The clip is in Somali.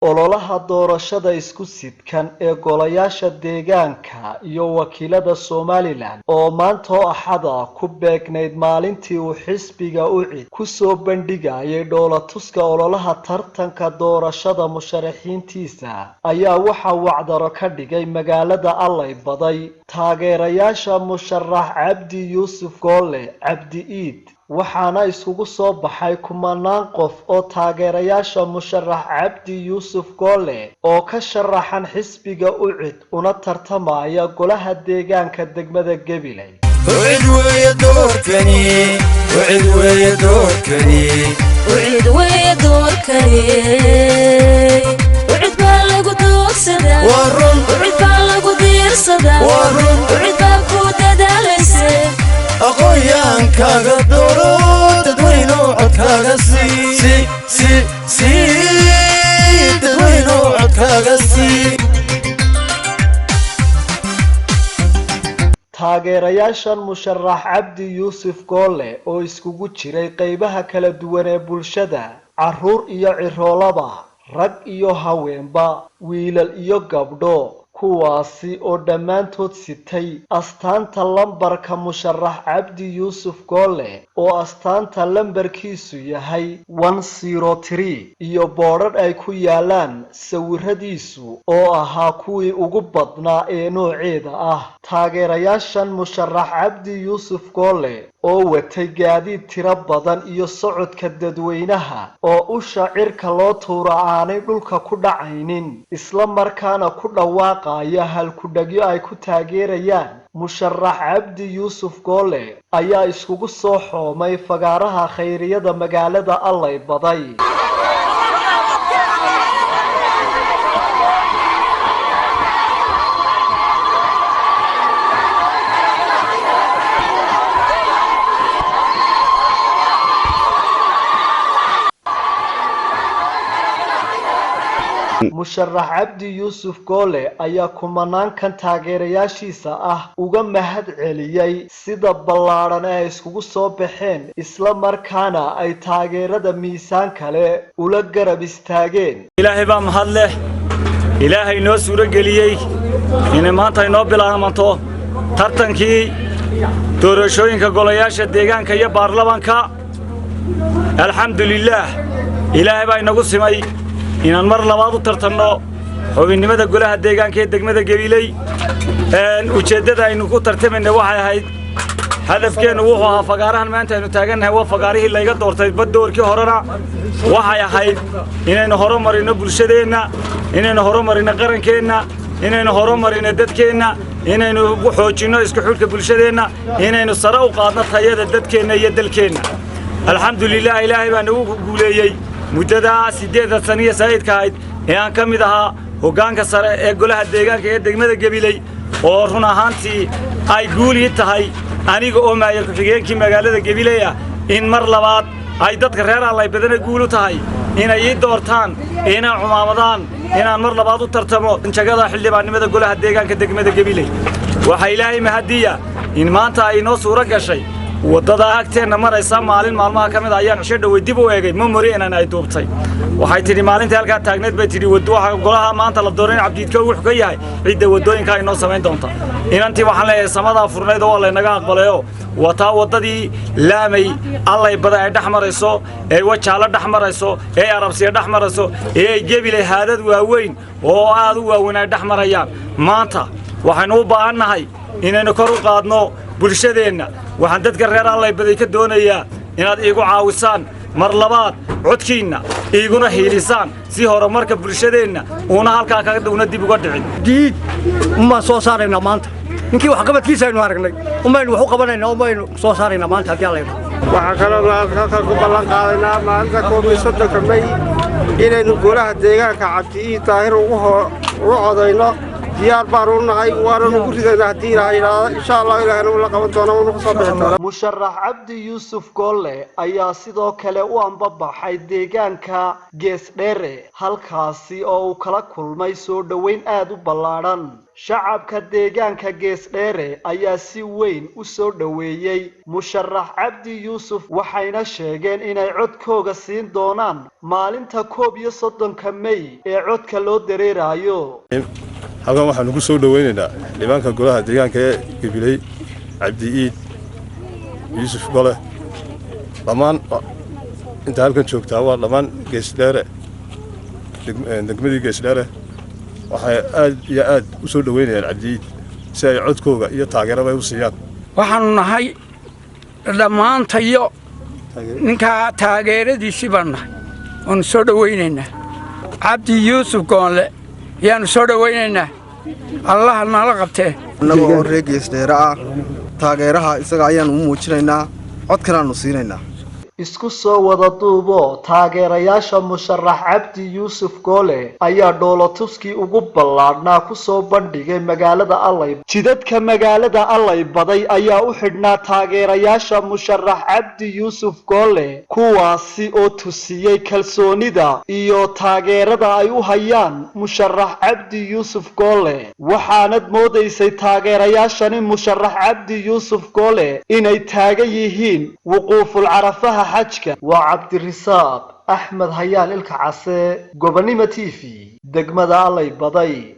Ololaha doorashada isku sidkan ee golayaasha deegaanka iyo wakiilada Somaliland oo maanta oo Axad ah ku beegnayd maalintii uu xisbiga UCID ku soo bandhigayay dhoolatuska ololaha tartanka doorashada musharaxiintiisa ayaa waxaa wacdaro ka dhigay magaalada Allay Baday taageerayaasha musharax Cabdi Yuusuf Goolle Cabdi Iid, waxaana isugu soo baxay kumanaan qof oo taageerayaasha musharax Cabdi Yuusuf Goolle oo ka sharaxan xisbiga UCID una tartamaya golaha deegaanka degmada Gabiley. Ucid weeye doorkani, ucid weeye doorkani. Ucid weeye doorkani, ucid baa lagu doogsadaa. Waa run. Ucid baa lagu diirsadaa. Waa run. Ucid baa ku dadaalaysa. Aqoon-yahankaaga dooro, dadweynow, codkaaga sii, sii, sii, dadweynow, codkaaga sii. Taageerayaashan musharax Cabdi Yuusuf Goolle oo iskugu jiray qaybaha kala duwan ee bulshada, carruur iyo ciroolaba, rag iyo haweenba, wiilal iyo gabdho, kuwaasi oo dhammaantood sitay astaanta lambarka musharax Cabdi Yuusuf Goolle oo astaanta lambarkiisu yahay 103 iyo boodhadh ay ku yaalaan sawiradiisu oo ahaa kuwii ugu badnaa ee nooceeda ah. Taageerayaashan musharax Cabdi Yuusuf Goolle oo watay gaadiid tiro badan iyo socodka dadweynaha oo usha cirka loo tuura aanay dhulka ku dhacaynin, isla markaana ku dhawaaqaya halkudhagyo ay ku taageerayaan musharax Cabdi Yuusuf Goolle, ayaa iskugu soo xoomay fagaaraha khayriyada magaalada Allay Baday. Musharax Cabdi Yuusuf Goole ayaa kumanaankan taageerayaashiisa ah uga mahad celiyey sida ballaadhan ee ay iskugu soo baxeen, isla markaana ay taageerada miisaan kale ula garab istaageen. Ilaahay baa mahad leh, Ilaahay noo suuro geliyey inay maanta inoo bilaabanto tartankii doorashooyinka golayaasha deegaanka iyo baarlamanka. Alxamdulillaah, Ilaahay baa inagu simay inaan mar labaad u tartanno xubinnimada golaha deegaanka ee degmada Gebiley. Ujeeddada aynu ku tartamayna waxay ahayd, hadafkeennu wuxuu ahaa, fagaarahan maanta aynu taagannahay waa fagaarihii layga doortay badoorkii horena. Waxay ahayd inaynu horumarinno bulshadeenna, inaynu horumarinno qarankeenna, inaynu horumarinno dadkeenna, inaynu xoojinno isku xidhka bulshadeenna, inaynu sare u qaadno tayada dadkeenna iyo dalkeenna. Alxamdulilah, Ilaahay baa nagu guuleeyey muddadaa 8da saniya saa'idka ahayd ee aan ka mid ahaa hoggaanka sare ee golaha deegaanka ee degmada Gebiley, oo run ahaantii ay guulii tahay aniga oo maayar ku-xigeenkii magaalada Gebiley ah in mar labaad ay dadka reer Allay Badana guul u tahay inay ii doortaan, inay cumaamadaan, inaan mar labaad u tartamo jagada xildhibaannimada golaha deegaanka degmada Gebiley. Waxaa Ilaahay mahadiya in maanta ay inoo suuro gashay waddada agteenna maraysa. Maalin maalmaha ka mid a ayaan cisho dhowey dib u eegay memory inan ay duubtay. Waxay tidhi, maalintii halkaa taagneed bay tidhi, waxa golaha maanta la dooran Cabdiidka wuxuu ka yahay cidda waddooyinka inoo samayn doonta. Inantii waxaan leeyahay, samadaa furnayd oo waa laynaga aqbalayoo wataa waddadii laamay Allay Bada ay dhex marayso, ee Wajaalo dhex marayso, ee Arabsiya dhex marayso, ee ay Gebilay haadad waaweyn oo aad u waaweyn ay dhex marayaan. Maanta waxaynu u baahannahay inaynu kor u qaadno bulshadeenna. Waxaan dadka reer Allay Baday ka doonayaa inaad iigu caawisaan mar labaad codkiinna, iiguna hiilisaan si horumarka bulshadeenna uuna halkaa kaga una dib uga dhicin. Diid umbaan soo saaraynaa maanta. Ninkii waxqabadkiisa aynu aragnay umaynu wax u qabanaynaa, umaynu soo saaraynaa maanta haddii Alla yidhaahdo. Waxaa kaloo halkan ku ballan qaadaynaa maalinta 31-ka May inaynu golaha deegaanka Cabdi Iid Daahir ugu codayno. Diyaar baanu u nahay, waana ugu ridaynaa haddii Ilaahay yidhaahdo. Insha Allah Ilaahayna uu la qaban doona, uuna ku soo bixi doona. Musharax Cabdi Yuusuf Goolle ayaa sidoo kale u ambabaxay deegaanka Geesdheere, halkaasi oo uu kala kulmay soo dhoweyn aada u ballaadhan. Shacabka deegaanka Geesdheere ayaa si weyn u soo dhoweeyey musharax Cabdi Yuusuf, waxayna sheegeen inay codkooga siin doonaan maalinta 31-ka Mey ee codka loo dareerayo. Halkan waxaanu ku soo dhoweynaynaa xildhibaanka golaha deegaanka ee Gabiley, Cabdi Iid Yuusuf Gole. Dhammaan inta halkan joogtaa waa dhammaan Geesdheere, degmadii Geesdheere. Waxay aad iyo aad u soo dhoweynayaan Cabdi Iid si ay codkooga iyo taageeraba ay u siiyaan. Waxaannu nahay dhammaantayo ninkaa taageeradiisii baanu nahay, waannu soo dhowaynaynaa. Cabdi Yuusuf Goonle ayaannu soo dhowaynaynaa, Allaha nala qabtee. Annaga oo reer Geesdheere ah, taageeraha isaga ayaannu u muujinaynaa, codkanaannu siinaynaa. Isku soo wada duubo, taageerayaasha musharax Cabdi Yuusuf Goole ayaa dhoolotuskii ugu ballaadhnaa kusoo bandhigay magaalada Allay. Jidadka magaalada Allay Baday ayaa u xidhnaa taageerayaasha musharax Cabdi Yuusuf Goole, kuwaasi oo tusiyey kalsoonida iyo taageerada ay u hayaan musharax Cabdi Yuusuf Goole. Waxaanad moodaysay taageerayaashani musharax Cabdi Yuusuf Goole inay taagan yihiin wuquuful Carafaha xajka. Waa Cabdirisaaq Axmed Hayaan, Ilka Case, Gobonimo TV, degmada Allay Baday.